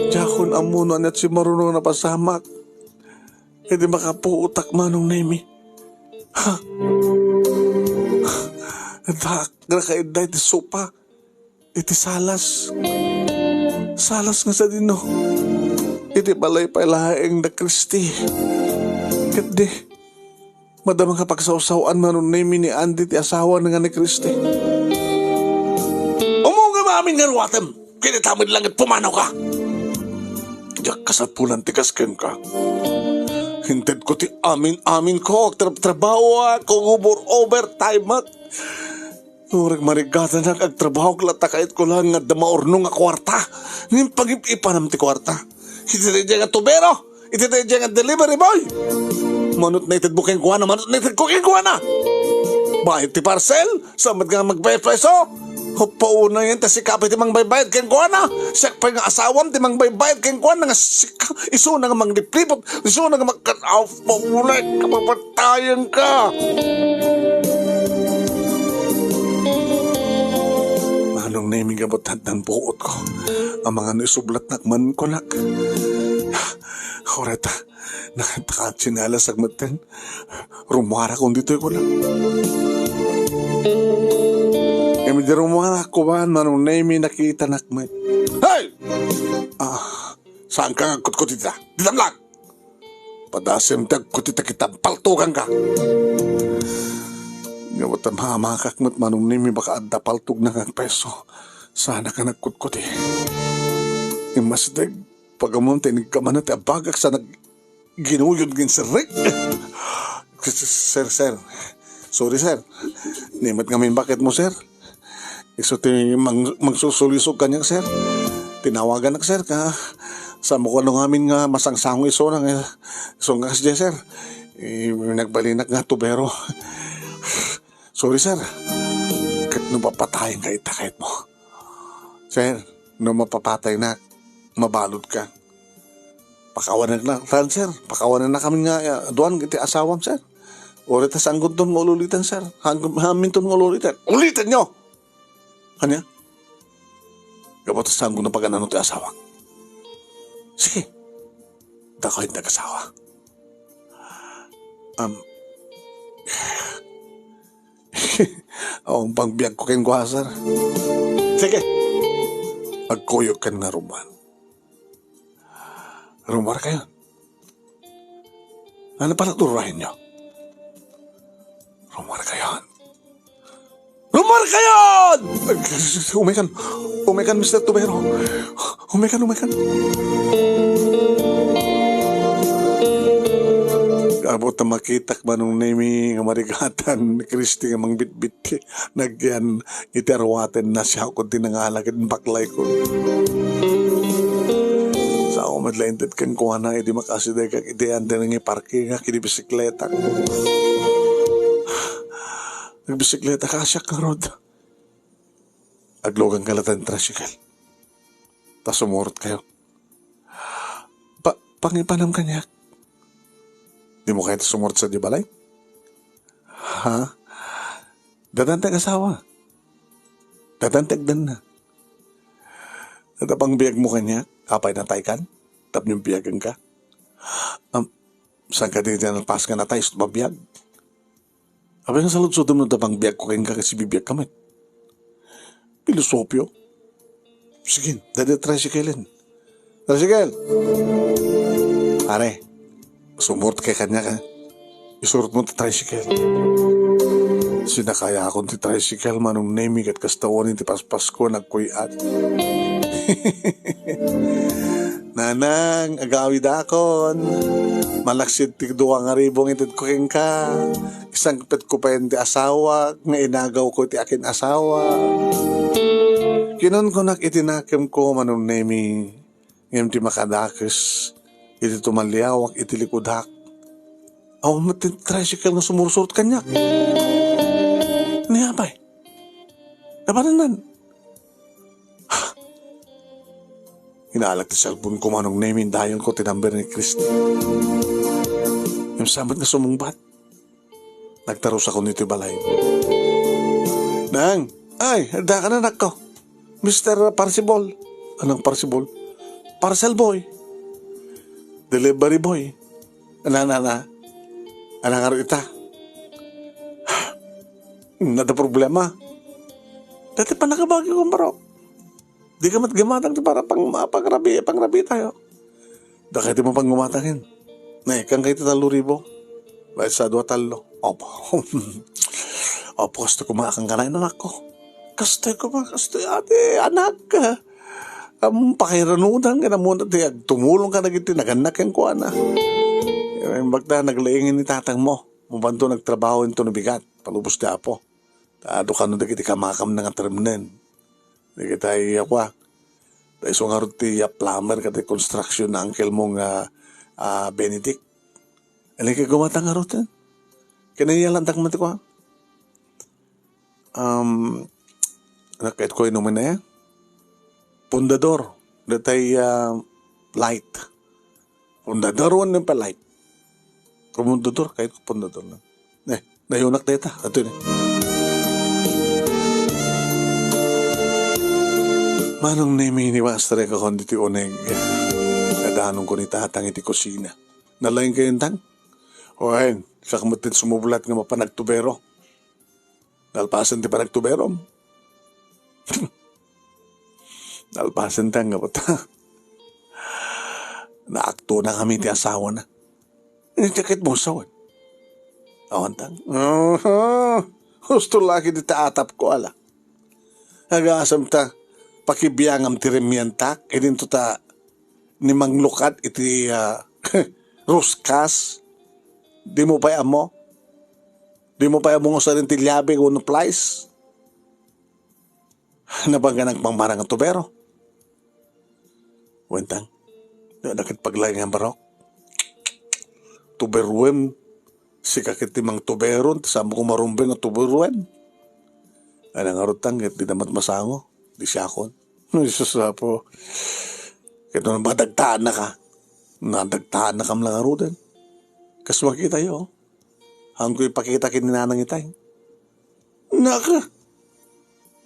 Diakon ammo no ania ti maruno nga napasamak. Idi makapuotak, Manong Nemi. Ha? Dak, nakaidday ti sopa. Iti salas. Salas nga sadino. Iti balay pay laeng da Kristi. Ket di, madama nga pagsawsaw-an, Manong Nemi, ni Andy ti asawana nga ni Kristi. Umugam amin nga ruatem. Kinita met langit pumanaw ka. Diak kasapulan ti kas kenka. Inted ko ti amin-amin ko. Tra-, trabaho ako, gubor overtime ak. Uray marigatanak, agtrabahok latta, kayatko laeng nga adda maurnong a kuarta. Ngem pagip-ipanam ti kuarta. Iti daydiay nga tubero, iti daydiay nga delivery boy. Manut naited mo kenkuana, manut naited ko kenkuana. Bayad ti parcel, sa met nga magbayad preso. Pauna yan, ta sika pay ti mangbaybayad kenkuana. Siak pay nga asawam ti mangbaybayad kenkuana nga sika, isuna nga mangliplipot, isuna nga magkan-, aw, pauna, kapapatayan ka. Manong Nemi, gabot addan puot ko. Amangan no isublatnak man kunak. Oreta, nakataka tsinelas ak metten. Rumuarak on ditoy kunak. Ngem idi rumuarak ko man, Manong Nemi, nakitanak met. Hey! Ah, saan ka nga agkutkut ita? Ditam lang! Padasem ti agkut ita, kita paltugan ka. Ngem ta maamakak met, Manong Nemi, baka adda paltogna nga peso. Saan ka nagkutkuti. Immasideg, pagammom ti inigkamana ti abagak sa nagginuyod nga inserrek. Sir, sir. Sorry, sir. Ni met ngamin bakit mo, sir. Isu ti mang-, mangsusulisog kaniak, sir. Tinawaganak, sir, ka sa mo kuno ngamin nga masangsango isuna nga isu nga kasdiay, sir. Eh, nagbalinak nga tubero. Sorry, sir. Ket no papatayen ka ita, kayat mo. Sir, no mapapataynak, mabalud ka. Pakawanennak, sir. Pakawanennakamin nga, eh, duan iti asawam, sir. Uray ta sanggonton nga ululiten, sir. Hanggo-, haminton nga ululiten. Ulitenyo! Ania? Gapu ta sanggo na pagan-ano ti asawak. Sige. Dakayo ti nagasawa. Am, awan pangbiagko kenkuana, sir. Sige. Agkuyogkan nga rummuar. Rummuarkayon. Ano pala turayenyo? Rummuarkayon. Rummuarkayon! Umay kan. Umay kan, Mister Tubero. Umay kan, umay kan. Apo ta makitak, Manong Nemi, nga marigatan ni Christy nga mangbitbit. Nagyan iti aruaten, nasiak ti nangala ken baklay ko. Sao met la inted kenkuana idi makasidaykak iti andi nga parking iti bisikletak. Nagbisikleta ka, siak ngarud. Agluganka la ta tricycle. Ta sumurotkayo. Pa-, pangipanam kaniak. Dimo kayat sumurot sadiay balay? Ha? Datan ti agasawa. Datan ti agdanna. Adda pangbiagmo kaniak, apay nataykan? Tapno biagenka? Am, saan kadi ti nalpas nga natay isu ti mabiag? Apay nga saludsodem no adda pangbiagko kenka ket sibibiagka met? Pilosopio. Sige, dadi tricycle-en. Tricycle! Are, sumurot kay kaniak, ha? Isurotmo ti tricycle. Sinakayakon ti tricycle, Manong Nemi, ket kasta wen ti paspasko, nagkuy-at. Nanang, agawidakon. Malaksid ti dua nga ribu nga itedko kenka. Isangpetko payen ti asawak nga inagawko iti akin-asawa. Kinunkunak iti nakemko, Manong Nemi, ngem ti makadakes iti tumalliawak iti likudak, awan met ti tricycle nga sumursurot kaniak. Ni apay? Napanan. Inalak ti cellphone ko, Manong Nemi, dayonko ti number ni Christy. Ngem saan met nga sumungbat. Nagtarusakon iti balay. Nang, ay, adda ka na, nakko. Mister Parsibol. Anong Parsibol? Parcel boy. Delivery boy. Ana, ana, ana. Ana nga ita. Nada problema. Dati pa nakabagi kong barok. Di ka met gumatang ti para pang, pangrabi, pangrabi tayo. Dakay ti mapangumatangen. Ne, kan kay ti tallo ribu. Bayad sa dua tallo. Opo. Opo, kastoy koma, kan kanay, anak ko. Kastoy koma, kastoy, ate, anak. Am, pakiranudan ka na muna ti agtumulong ka dagiti nagannak kenkuana. Imbag ta naglaingen ni tatang mo. Mapanto nagtrabaho into no bigat. Palubos ti Apo. Ta adu kano dagiti kamakam na nga tremnen. Dagiti ay, ako, ah, ta isu ngarud ti, ah, plumber ken ti construction na uncle mo nga, ah, Benedict. Alingka gumatang ngarud, eh. Kinaiyalantak man ti kua. Um, nakait ko inumin na yan. Pundador. Datay, ah, light. Pundador wen no pa light. Pundador, kayat ko pundador na. Eh, nayunak dayta. Ato ni. Manong Nemi, ni Master, ka kundi ti uneg. Nadanong ko ni Tatang iti kusina. Nalaing kayo, Tang? Wen, siak met ti sumublat nga mapan agtubero. Nalpasen ti panagtuberom. Nalpasen ti anggapo ta. Naaktona kami ti asawana. Iti ket mo sawen. Awan tang. Aha. Husto lagi ti taatap ko, ala. Agasam ta, pakibiangam ti remientak, idinto ta ni manglukat iti, ah, ruskas. Di mo pay ammo? Di mo pay ammo nga usarin ti liabe wenno plies? Nabangan agpangmarang a tubero. Wentang, da ket paglaing nga barok. Tuberuem, sika ket ti mangtuberon, ta saan mo ko marumbeng a tuberuem. Ay, nangarutang ket di namat masango, di siakon. Jesus, Apo. Ket no madagtaanna ka, nadagtaanna kam la ngaruden. Kas makita yo, haanko ipakita ken ni nanang itay. Naka,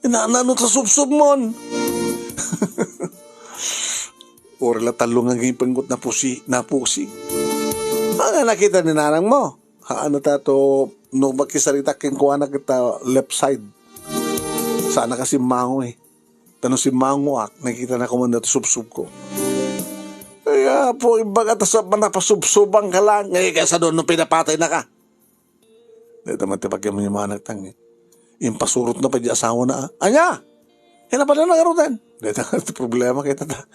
inana no ta subsubmon. Uray la tallo nga ngipengko ti napusi-, napusing. Ania, nakita ni nanangmo? Haan ta to, no makisarita kenkuana ket ta left side. Saan a simmango, eh. Ta no simmangoak, nakitana koma ti subsobko. Ay, Apo, imbagak ta sa manapasubsobangka lang. Ay, kasano no pinapataynaka? Dayta met ti pagyaman-yamanak, tang, eh. Impasurotna pay ti asawana, ah. Ania? Ania pay ngaruden? Dayta nga ti problema, kita ta.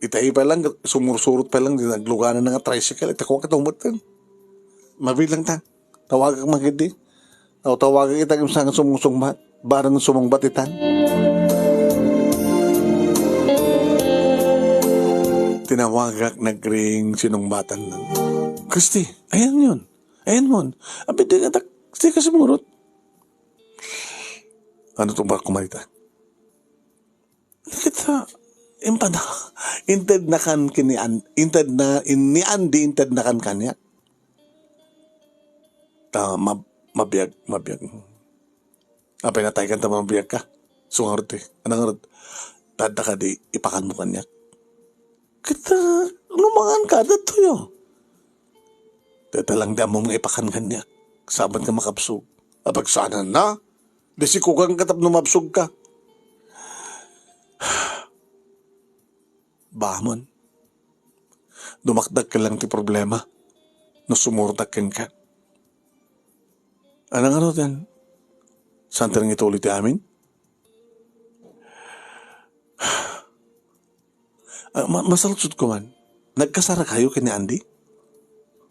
Itay pay lang, sumursurot pay lang, di nagluganan nga tricycle, ita kuan ket umeten. Mabilang ta. Tawagak man ketdi. Aw, tawagak ita, agimsa nga sumungsungbat. Barang sumungbat itan. Tinawagak, nagring, sinungbatan. Christy, ayan yun. Ayan mo. Abi, di ka tak-, di ka sumurot. Ano itong bako man ita? Nakita, impada, inted na kan kini an-, inted na, in, ni Andy, inted na kan kaniak. Ta, mab-, mabiag, mabiag. Apay natay kan ta mabiag ka. So, ngarud ti, ano ngarud? Tadda ka di, ipakan mo kaniak. Kita, lumangan ka, datoy, oh. Dayta lang di ammom nga ipakan kaniak. Sabat nga makabsog. Apagsanan na. Di sikugan ka tapno mabsog ka. Bamon. Dumakdak ka lang ti problema. No sumurtak kenka. Anang ano ten? Saan ti nangituli ti amin? Ah, ma-, masaludsodko man. Nagkasar kayo ken ni Andy?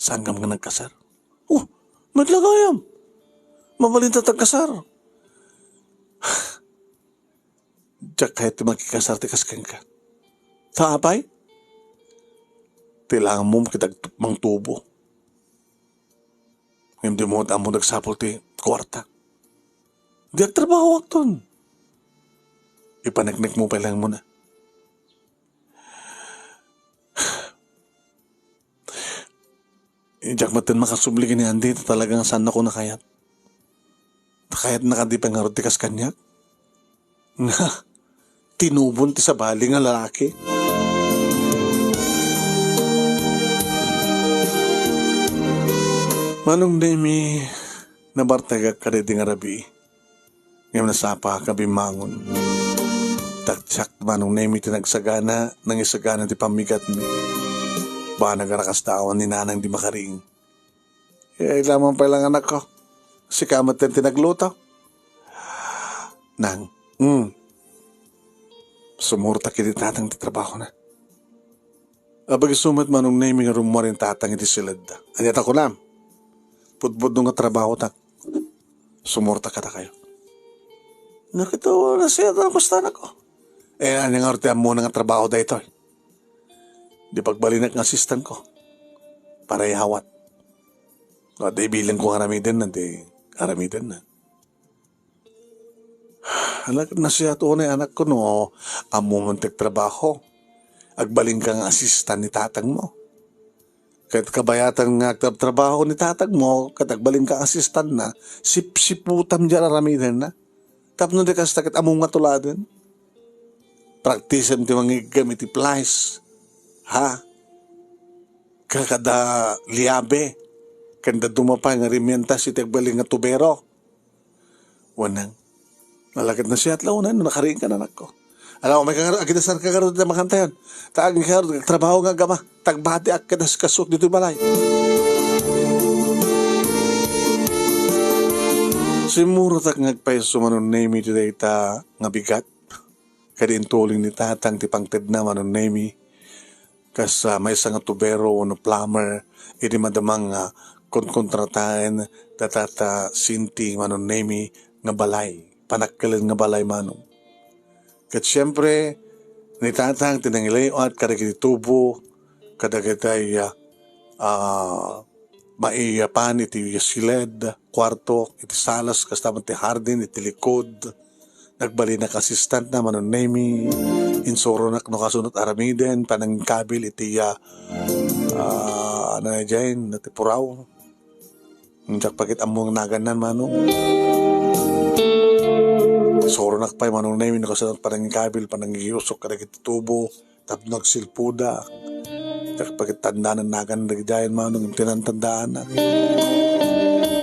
Saan ka nga nagkasar? Oh, met la gayam. Mabalin ta tagkasar. Diak kayat ti makikasar ti kas kenka. Ta apay? Ti langmom ket ag-, mangtubo. Ngem di mo ammo nagsapul ti kuarta. Di agtrabahoakton. Ipaneknek mo pay lang muna. Diak met makasubli ken ni Andy, ta talaga nga saannako nakayat. Ta kayatna kadi pay ngarud ti kas kaniak? Nga, tinubon ti sabali nga lalaki. Manong Nemi, nabartegak kadi di nga rabii. Ngem nasapa ka bimmangon. Taktak Manong Nemi ti nagsagana, nangisagana ti pammigatmi. Banag a rakas ta awan ni Nanang di makariing. Eh, lamang pay lang, anakko. Sika met ti nagluto. Nang, mm. Sumurtak iti tatang ti trabahona. Apay isu met Manong Nemi nga rummuar ni tatang iti siledda. Ania ta kunam? Pudpudno nga trabahotak. Sumurtak kadakayo. Nakita ko na siya, tapos tanako. Eh, ania ngarud ti ammona nga trabaho daytoy? Di pagbalinak nga assistant ko. Para ihawat. Adda ibilin ko nga aramiden na, di aramiden na. Anak, nasiat unay, anakko, no ammom ti agtrabaho. Agbalinka nga assistant ni tatangmo. Ket kabayatan nga agtrabaho ni tatangmo, ket agbalinka nga assistant na, sipsiputam diay aramiden na. Tapno di kasta ket ammom nga tuladen. Praktisem ti mangiggem iti plies. Ha? Kakada liabe. Ken dadduma pay nga rimientas iti agbalin nga tubero. Wenno, nalakit na siya, tla, unay, no nakariing ka, anakko. Ala, umay ka ngarud, agidasar ka ngarud iti makantayon. Ta agi ka ngarud, trabaho nga agama. Tagbati ak ket asikasok ditoy balay. Simmurtak nga agpayso Manong Nemi iti dayta nga bigat. Kadi intuling ni tatang ti pangtedna Manong Nemi. Kas, ah, maysa nga tubero wenno plumber, idi madamang nga konkontrataen da tata Sinti Manong Nemi nga balay, panakkelen nga balay, Manong. Ket siempre, ni tatang ti nangilay-at kadagiti tubo, kadagiti, ah, ah, maiyapan iti siled, kuarto, iti salas, kasta met ti hardin, iti likod. Nagbalinak assistant na, Manong Nemi, insuronak no kasunot aramiden, panangkabil iti, ah, ah, ano na dyan, iti puraw. Diak pagit ammo nga nagannan, Manong. Insuronak pay, Manong Nemi, no kasunot panangkabil, panangiyusok kadagiti tubo. tapno agsilpudak. Ket pagtandanan nagan dagiti ayan manong intinantandaanak.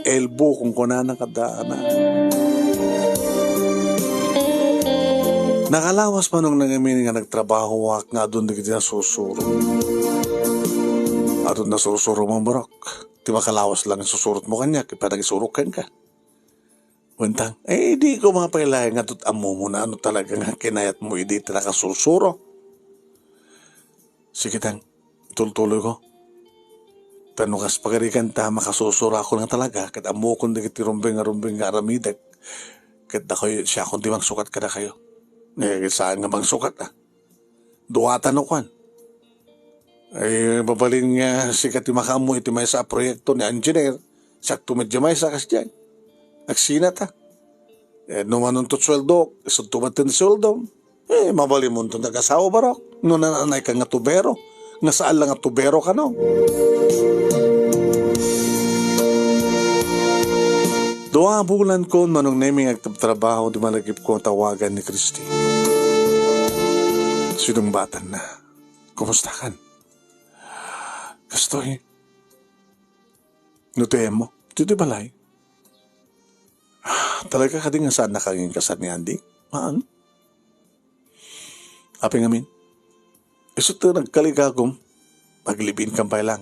Elbow, kunkunana, kaddaana. Nakalawas manong nangamin nga nagtrabahoak nga adun dagiti nasursurok. Adun nasursurok, Mamburok. Ti makalawas lang nga susurotmo kaniak, ket panagisurok kenka. Kuentang, eh, di ko mapailayan nga adto't ammomo na ano talaga nga kinayatmo idi ti nakasursuro. Sige tang, tultuloyko. Ta no kas pagarigan ta, makasursurakon nga talaga, ket ammokon dagiti rumbeng nga rumbeng nga aramidek, ket dakayo, siakon ti mangsukat kadakayo. Eh, saan nga mangsukat, ah? Duatan no kuan. Ay, mabalin nga sika ti makaammo iti maysa a proyekto ni engineer, siak ti maysa kasdiay. Agsinata. Eh, no manuntot sueldo, isut to batten sueldo. Eh, mabalinmonto nagasawa, Barok. No nananay ka nga tubero, nga saan lang nga tubero ka, no? Dua a bulan kon Manong Nemi nga agtrabaho ti malagipko a tawagan ni Christy. Sinungbatanna. Kumusta kan? Kastoy. No ti mo, ditoy balay. Talaga kadi nga saan nakangin kasar ni Andy? Maan? Apay ngamin? Isu ti nagkaligagom, aglibin kan pay lang.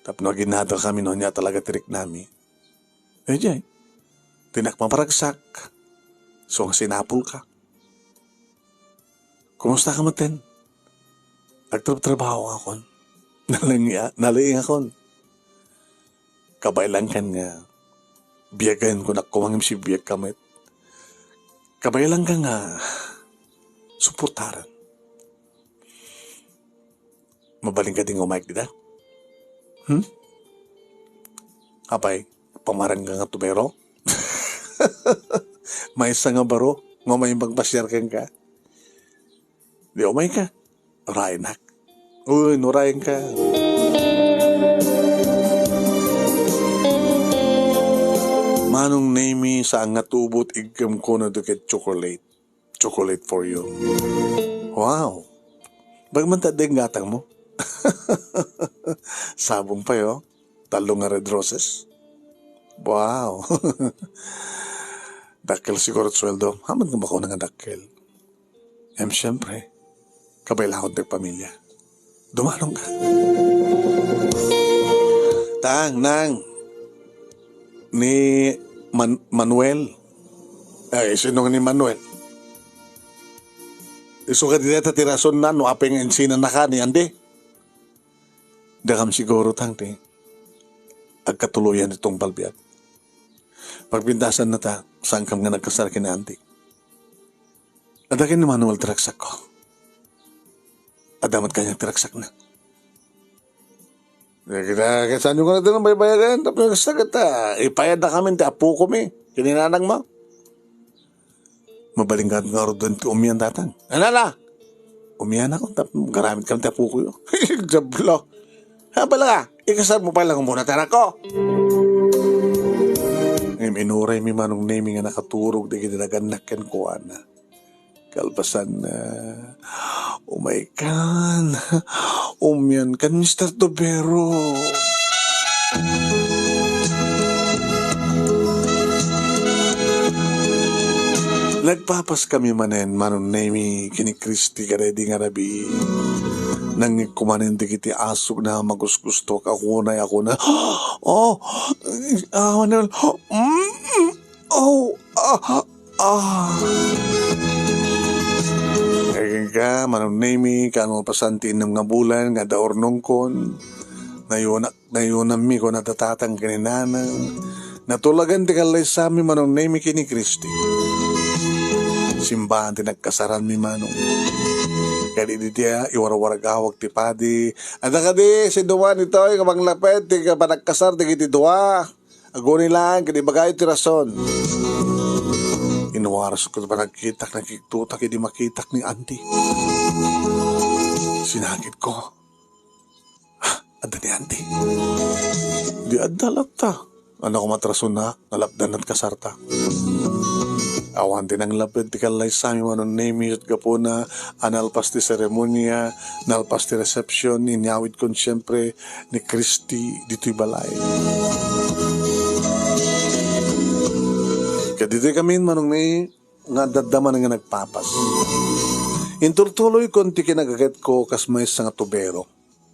Tapno aginada kami no ania talaga ti riknami. Eh, jay, dinak maparagsak. So, nga sinapol ka. Kumusta ka maten? Agtrabtrabaho akon. Nalangia, nalaing akon. Kabaelan kan nga biagen ko, nak kumangim si biag ka met. Kabaelan ka nga suportaran. Mabalin ka din nga umayek dita? Hmm? Apay, pamarang ka nga tubero? Maysa nga baro, nga may magpasiar kenka. Di umay ka. Urayenak. Uy, nurayen ka. Manong Nemi, saan nga tubot, igkem ko no di ket chocolate. Chocolate for you. Wow. Bagman ta deng gatang mo. Sabong pa yo. Tallo nga red roses. Wow. Dakkel siguro ti sueldo. Haman nga bako na nga dakkel. Em, siyempre, kabaelanko ti pamilya. Dumanon ka. Tang, nang, ni Man-, Manuel. Ay, sino nga ni Manuel? Isu ka dita ti rason na no apay nga insinanaka ni Andy. Dakam siguro tang ti agkatuloyan itong balbiag. Pagpintasan na ta, saan kam nga nagkasar ken ni Andy? Adda ken ni Manuel ti ragsakko. Adda met kaniak ti ragsakna. Kita, saan yo nga natin ang baybayagan? Tapos nagsagat ta. Ipayad na kami ti apo ko mi. Kininanang mo. Mabalin ka nga ordo ti umian datang. Anana? Umian ako, tap-, garamit kami ti apo ko yo. Jablo. Ha, bala ka? Ikasar mo pa lang muna, tanak ko. Ngem inuray mi Manong Nemi nga nakaturog dagiti nagannak kenkuana. Kalpasan na, umay kan, umian kan, Mister Tubero. Nagpapas kami manen, Manong Nemi, ken ni Christy, kadaydi nga rabii. Nangngegko manen dagiti asukna a magusgustok, ako na, ako na. Oh, ah, Manuel, mm, oh, ah, ah. Kay kenka, Manong Nemi, ken kalpasan ti innem nga bulan nga adda urnongkon, nayunak Nayunammi, kuna ti tatang ken ni nanang. Natulagan ti kallaysami, Manong Nemi ken ni Christy. Simbaan ti nagkasaranmi, Manong. Kadi ditoy, ah, iwarwaragawag ti padi. Adda kadi, siduman itoy, kamanglapet, ti panagkasar, dagiti dua. Aguni lang, kadi ibagayo ti rason. Inwaras ko panagkitak, nakiktutak, idi makitak ni Andy. Sinakit ko. Adda ni Andy. Di adda latta. Ano ko matrason na, nalapdan at kasarta. Awan ti nanglapped ti kallaysami, Manong Nemi, ket gapuna a nalpas ti seremonia, nalpas ti reception, inyawidkon siempre ni Christy ditoy balay. Ket ditoy kami, Manong Nemi, nga adda man nga nagpapas. Intultuloykon ti kinagatko kas maysa nga tubero.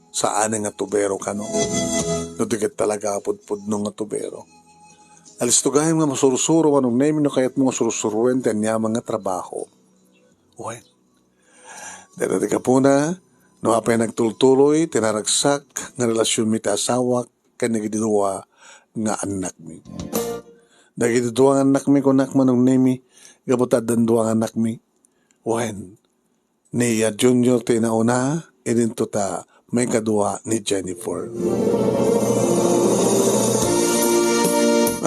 Saan nga tubero kano. No di ket talaga a pudpudno nga tubero. Alisto gayam nga masursuro, Manong Nemi, no kayatmo nga sursuroen ti aniaman nga trabaho. Wen. Dayta ti gapuna, no apay nagtultuloy ti naragsak nga relasionmi ti asawak ken dagiti dua nga annakmi. Dagiti dua nga annakmi, kunak, Manong Nemi, gapu ta addan dua nga annakmi. Wen, ni, ah, Junior ti nauna, idinto ta maikadua ni Jennifer.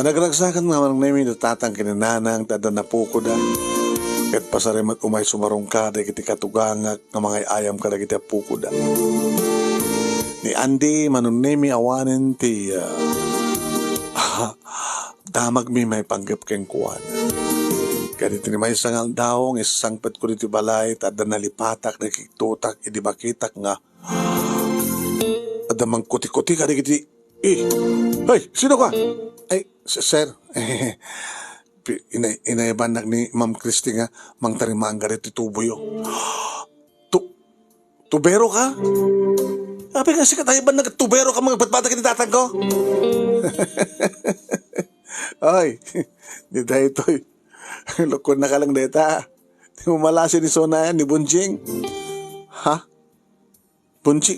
Nagragsakan nga, Manong Nemi, ni tatang ken ni nanang ta adda napukoda. Ket pasar met umay sumarungka dagiti katugangak nga mangay-ayam kadagiti apukoda. Ni Andy, Manong Nemi, awanen ti, ah, damagmi maipanggep kenkuana. Ket iti maysa nga aldaw nga isangpetko ditoy balay, ta adda nalipatak, nakiktutak idi makitak nga adda mangkuti-kuti kadagiti, "Eh, hey, sino ka?" "Ay, s-, sir, pi-, inay-, inayabannak ni Ma'am Christy nga mangtarimaan gari ti tuboyo." Tu-, tubero ka? Apay nga sika tayo ba nagtubero ka, mga batbata ken ni tatang ko? Ay, di daytoy. Lukon na ka lang deta. Di mo malasi ni Sonayan, ni Bunjing. Ha? Bunjing.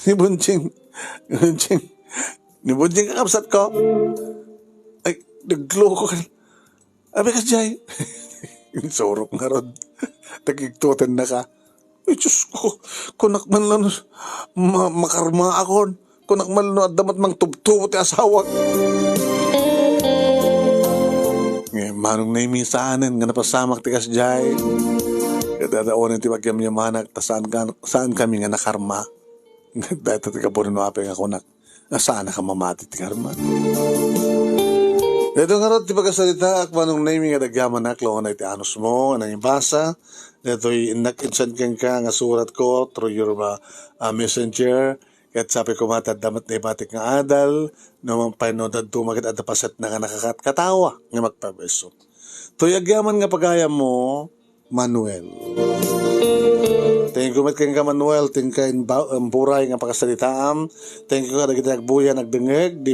Ni Bunjing. Ni Bunjing. Ni Bunjing, kakabsat ko. Ay, nagloko ka. Abi ka, Jay. Insurok nga rod. Tagigtutan na ka. Ay, Diyos ko. Kunak man lang ma-, makarma akon. Kunak man lang adda met mangtubtubo ti asawak. Ngay, Manong Nemi, saanen nga napasamak ti kas Jay. Kadadaonen ti pagyamyamanak, ta saan ka, saan kami nga nakarma. Dayta ti gapu no apay nga kunak. Saan ka mamati ti karma. Daytoy ngarud ti pakasaritaak, Manong Nemi, nga agyamanak, laeng iti anusmo nga nangibasa. Daytoy innak insend kenka nga suratko through your, uh, uh, messenger. Ket sapay koma ta adda met naibatik nga adal, no mapay no dadduma ket adda paset na nga nakakatkatawa nga magpabeso. Toy agyaman nga pagayammo, Manuel. Thank you met kenka, Manuel. Thank you, imba-, imburay nga pakasaritaam. Thank you kadagiti agbuya, nagdengngeg. Di